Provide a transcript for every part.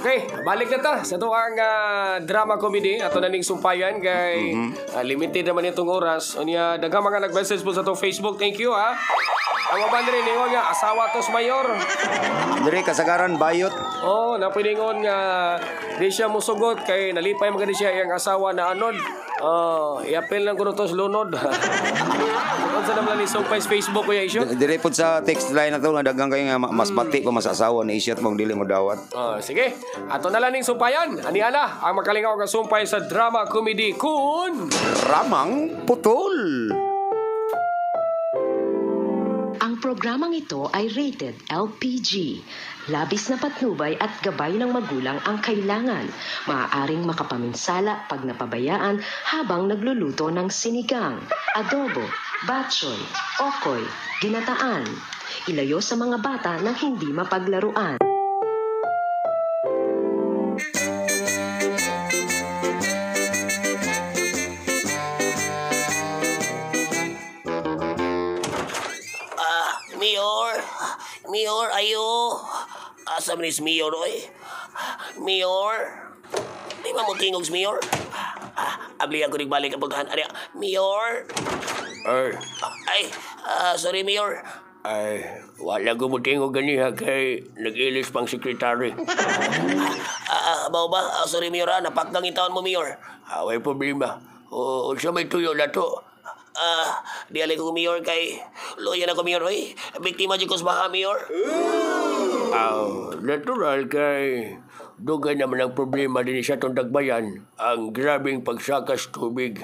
Okay, balik na ta sa tuang drama comedy ato na ning sumpayan kay limited naman itong oras. Unya daghang mga nag-message po sa atong Facebook. Thank you ha. Ang uban diri ningon nga asawa tos mayor. Diri kasagaran bayot. Oh, napiningon nga di siya musugot kay nalipay man gani siya iyang asawa na anod. Oh, iapil lang kuno tos lunod. Unsa naman ni sumpay sa Facebook, Kuya Isyo? Diri pud sa text line na to nga daghan kayo nga mas bati pa mas asawa ni Isyot mong dili mo dawat. Oh, sige. Ato na lang ning sumpayan. Ani ana ang makalingaw nga sumpay sa drama comedy kun Ramang Putol. Ang programang ito ay rated LPG. Labis na patnubay at gabay ng magulang ang kailangan. Maaaring makapaminsala pag napabayaan habang nagluluto ng sinigang, adobo, batchoy, okoy, ginataan. Ilayo sa mga bata na hindi mapaglaruan. Mayor, Mayor, ayo. Asa man is Mayor, oy? Mayor? Di ba mo tingog si Mayor? Ablihan ko nagbalik ang pagkahan. Ari, Mayor? Ay, Ay, sorry, Mayor. ay, wala ko mo tingog ganiha kay nag-ilis pang sekretary. Bao ba? Sorry, Mayor, napakgang taon mo, Mayor. Way problema. O, unsa may tuyo na to? Di alay ko, Mayor, kay loya na ko, Mayor, oy. Biktima dyan ko sa baha, Mayor. Aw, natural kay dugay naman ang problema din sa itong dagbayan, ang grabing pagsakas tubig.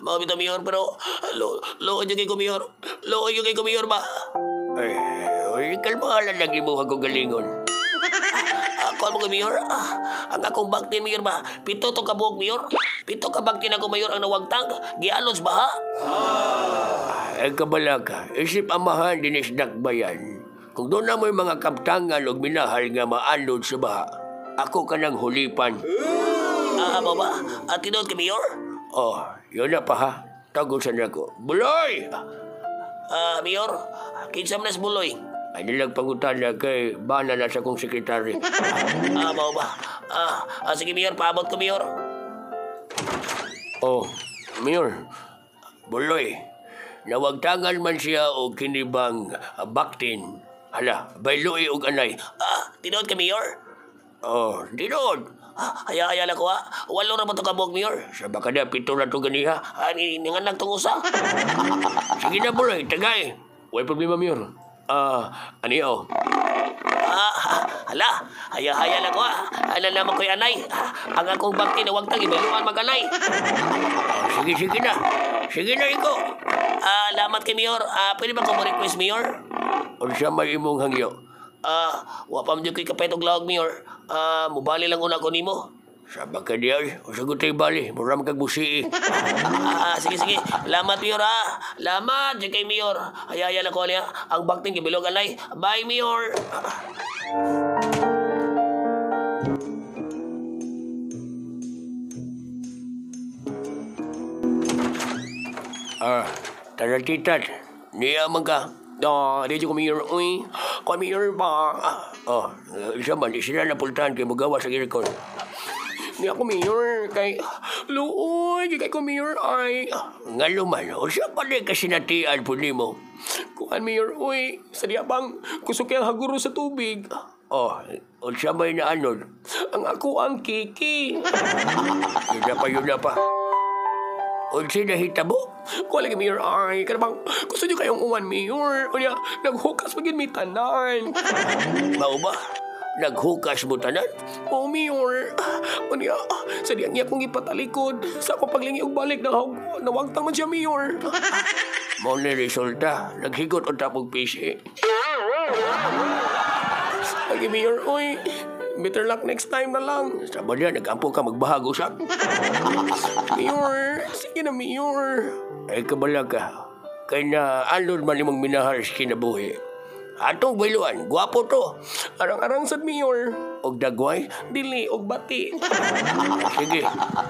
Mao bitaw, Mayor, pero looy yung kay ko, Mayor. Looy yung kay ko, Mayor ba? Ay, oy, kalmahalan lang imuha ko galingon. Kuha mo ko, Mayor. Ang akong baktin, Mayor ba? 7 to kabuok, Mayor. 7 ka baktin ako, Mayor, ang nawagtang. Gialos baha. Ay, kabalaka, isip amahan din is dakbayan. Kung doon na mo'y mga kaptangan o minahal nga maanod sa baha, ako ka nang hulipan. Mao ba? Tinuod ka, Mayor? Oh, yun na pa ha. Tagusan ako. Buloy! Mayor, kinsa man na si Buloy? Ay nilang pangutana kay bana na sa kong sekretary. Mao ba? Sige, Mayor, paabot ko, Mayor. Oh, Mayor, Buloy, nawagtangan man siya og kinibang baktin. Hala, bayloy og anay. Tinuod ka, Mayor? Oh, tinuod. Haya-haya lang ko, ha. 8 ra ba ito kabuok, Mayor? Sa baka na, 7 na ito ganiha. Ninganak tong usa. Sige na, Buloy, tagay. Way problema, Mayor. Ano yun? Hala, haya-haya lang ko, ha. Hala naman ko'y anay. Ang akong bakti na wagtang, ibaluan mag-anay. Sige, sige na. Sige na, ikaw. Lamat kay Mayor. Pwede ba ko mo-request, Mayor? Unsa may imong hangyo? Wa pa man jud ko'y kapet og lawag, Mayor. Mubali lang una ko nimo. Sa baka di ay, usa ko tayo bali, mura man kag busii. Sige, sige. Lamat, Mayor, ha. Lamat jud kay Mayor. Hayaya lang ko niya. Ang bakting gibilog anay. Bye, Mayor. Tara titat. Niya man ka. Di ko Mayor, uy. Ko Mayor ba? Oh, isa man, isa na napultahan kay magawa sa aircon. Di ako Mayor, kay luoy, di kay ko Mayor ay. Ngalo man, o siya pa di kasi natian po nimo. Kuan Mayor, uy, sa diya bang kusok yang haguro sa tubig. Oh, o siya may naanod. Ang ako ang kiki. Yun na pa, yun na pa. Unsa nahitabo? Kuha lagi, Mayor, ay. Kada bang, gusto nyo kayong uwan, Mayor? Unya, naghukas magin may tanan. Mao ba? Naghukas mo tanan? Oo, Mayor. Unya, sa diyang niya kong ipatalikod. Sa akong paglingi og balik, nawagtang man siya, Mayor. Mao ni resulta, naghigot ang tapog pisi. Lagi, Mayor, uy. Better luck next time na lang. Sama niya, nag-ampo ka, magbahago siya. Mayor, sige na, Mayor. Ay, kabala ka. Kay na alon man imong minahal sa kinabuhi. Atong bayluan, gwapo to. Arang-arang sad, Mayor. Og dagway? Dili, og bati. Sige,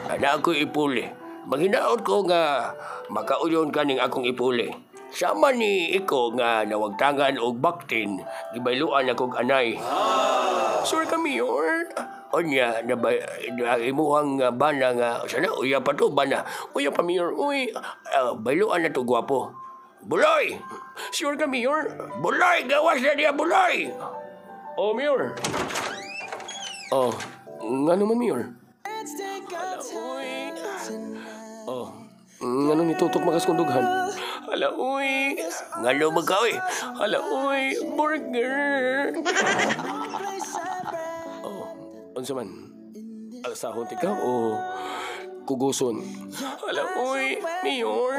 ana ako ipuli. Maghinaot ko nga makauyon ka ning akong ipuli. Sama ni iko nga nawagtangan og baktin, gibayluan akong anay. Sure ka, Mayor? Onya, na imuhang bana nga, sana, uya pa to, bana. Uya pa, Mayor. Uy, Bayluan na to, gwapo. Buloy! Sure ka, Mayor? Buloy! Gawas na niya, Buloy! Oh, Mayor. Oh, nga naman, Mayor? Hala, uy. Oh, nga nung nitutok makaskundughan? Hala, uy. Nga lumag ka, uy. Hala, uy. Burger. Oh, unsa man? Alsahon ti ka o kuguson? Hala, uy. Mayor.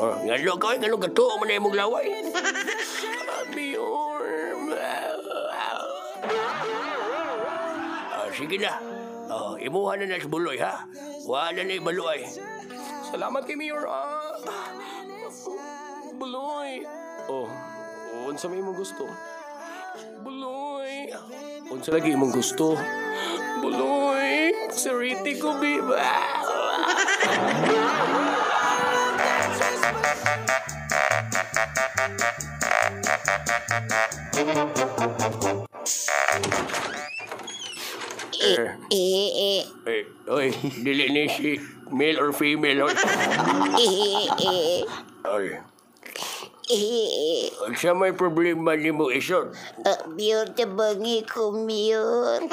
Oh, nga ka, uy. Nga lumag ka to, man na imong laway. Mayor. Sige na. Oh, imuha na na si Buloy, ha? Wala na ibaluay. Salamat kay Mayor, ah. Buloy. Oh, unsa may imong gusto? Buloy. Unsa lagi imong gusto? Buloy. Sariti ko, biba. Eh, oy, dili ni si male or female, oy. Oy. Unsa may problema nimo isot? Mayor, tabangi ko, Mayor.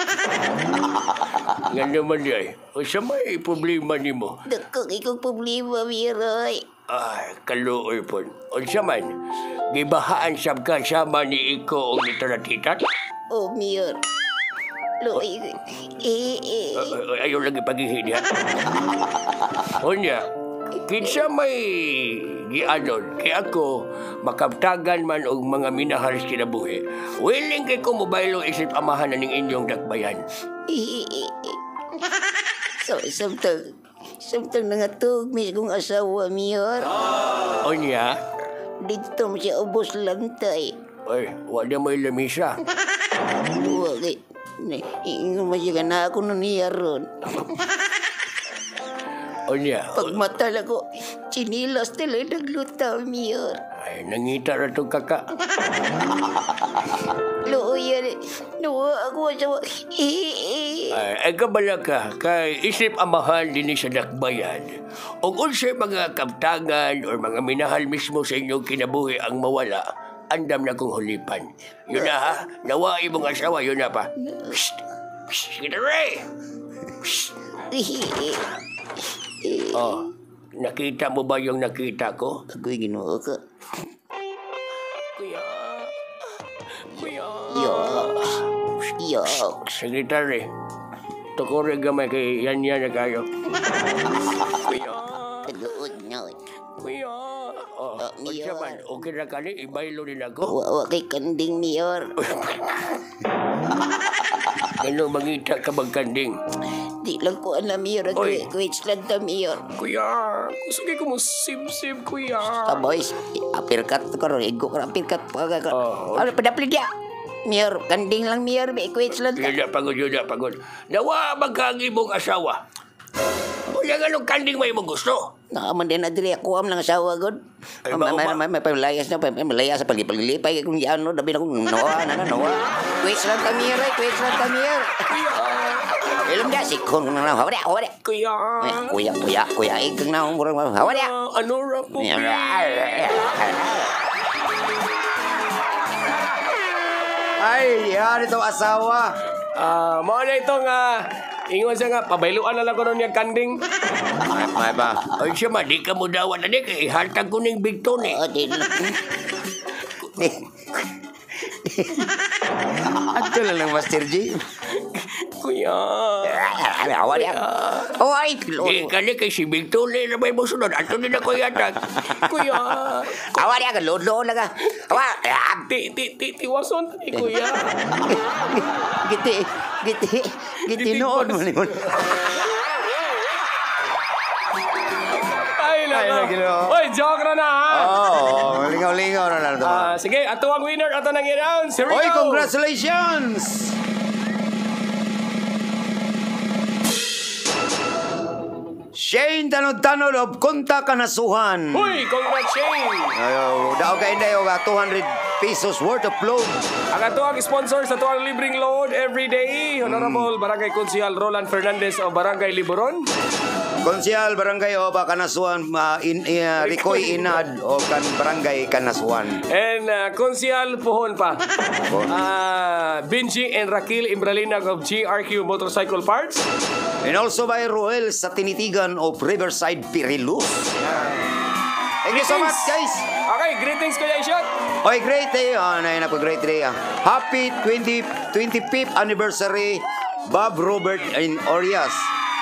Nga naman di ay. Unsa may problema nimo? Dagkong ikong problema, Mayor, oy. Ay, kaluoy po. Unsa man, gibahaan sab ka sama ni Iko og literatitat? Oh, Mayor. Luoy. Ayaw lagi pagihi niya. Unya, kinsa may gianon, kay ako, makabtagan man og mga minahal sa kinabuhi. Willing kay ko mobaylo isip amahan na ning inyong dakbayan. So, samtang nangatog, mis kong asawa, Mayor. Unya, Dito mo siya ubos lantay. Oy, wala may lamisa. Wa kay ingon man siya na ako nun niya ron. Unya, Pagmata lang ko, chinilas talaga naglutaw, Mayor. ay, nangita ra tong kaka. Luoy, nuwa ako sa... Ay, kabala ka, kay isip amahan din sa dakbayan. Og unsay mga kaptangan or mga minahal mismo sa inyong kinabuhi ang mawala, andam na kong hulipan. Yun na ha, nawa imong asawa, yun na pa. Psst! Psst! Sige na, Ray! Psst! Oh, nakita mo ba yung nakita ko? Agoy, Ginoo ka. Kuya. Kuya. Yoks. Yoks. Secretary, tukuri gamay kay yan yan na kayo. Kuya. Kaluod na. Kuya. Oh, Mayor. unsa man, okay na kani, ibaylo din ako. Wa kay kanding, Mayor. Ano mangita ka magkanding? Di lang ko alam, Mayor. Oy. Kuwait lang ta, Mayor. Kuya. Gusto ko mo sib-sib, kuya. Ah, boys, apirkat ko ron. Igo ko apirkat pa ka. Oh. Ano, padapli dia. Mayor, kanding lang, Mayor. Kuwait lang ta. Yun na pagod, yun na pagod. Nawa magkang imong asawa. Wala nga nung kanding may imong gusto. Nakaman din na diri ako am lang asawa god. Ay, ba, May palayas na palayas sa paglipay kung ano dabi na kung noa na noa. Kuwait lang ta, Mayor. Kuwait lang ta, Mayor. Ilom dia sikon na hawa dia, hawa dia. Kuya. Kuya, kuya, kuya, ikang na murang hawa dia. Ano ra po, kuya? Ay, yan itong asawa. Mao na itong ingon siya nga, pabayluan na lang ko nun yung kanding. May ba? Ay siya ma, di ka mo dawan na di, kay ihatag ko ning Big Tony. Oh, di lang. Ato lang ng Master G. Kuya. Hawa dia. Oh, ay, Di ka ni kay si Big Tony na may musunod. Ato din ako ihatag. Kuya. Hawa dia ka lodlo na ka. Hawa. Ti, ti, ti, tiwason ni kuya. Giti, giti, giti noon mo ni. Ay, Ay, nako. nagilo. Oy, joke na na, ha? Oo, oh, lingaw-lingaw na lang ito. Sige, ato ang winner, ato nang i-announce. Here we Oy, go. congratulations! Shane Tanod-Tanod of Kunta Kanasuhan. Huy, congrats, Shane! Ayo, daog kay Inday og 200 pesos worth of load. Ang ato ang sponsor sa tuwang libreng load every day, Honorable Barangay Konsihal Roland Fernandez of Barangay Liboron. Konsyal Barangay o Kanasuan Ricoy Inad o kan Barangay Kanasuan. And Konsihal Puhon pa. Benji and Raquel Imbralinag of GRQ Motorcycle Parts. And also by Roel sa Tinitigan of Riverside Pirilus. Thank you so much, guys. Okay, greetings, Kuya Ishot. Oy, great day. Oh, na great day. Ah. Happy 20, 25th anniversary, Bob Robert and Orias.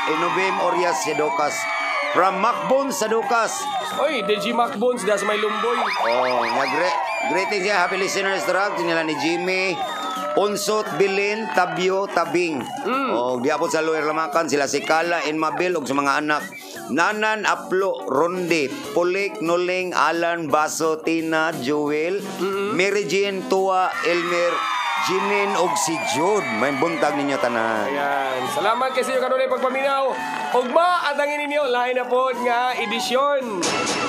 Inobim Orias Seducas. From Macbon Saducas. Oy, DJ Macbones, das may lumboy. Oh, nga greetings yeah, happy listeners drag nila ni Jimmy. Unsot, Bilin, Tabyo, Tabing. Oh, di po sa Lower Lamakan sila si Kala and Mabel og sa mga anak. Nanan, Aplo, Ronde, Pulik, Nuling, Alan, Baso, Tina, Joel, Mary Jean, Tua, Elmer, Jinin og si Jude. May buntag ninyo tanan. Ayan. Salamat kasi yung kanunay pagpaminaw. Ugma at ang ninyo, lahi na po nga edisyon.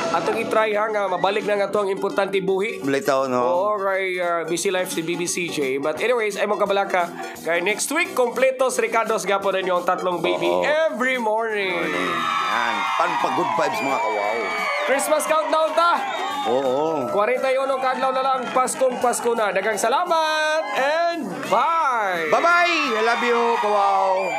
Atong i-try ha nga mabalik na nga to ang importante buhi. Bilitaw, no? Oo, kay busy life si BBCJ. But anyways, ay mo kabalaka. Kay next week, kompletos Ricardo's gapon ninyo ang tatlong baby every morning. Yan. Panpa good vibes, mga kawaw. Christmas countdown ta! Oo. 41 kadlaw na lang, Paskong Pasko na. Daghang salamat and bye! Bye-bye! I love you, kawaw.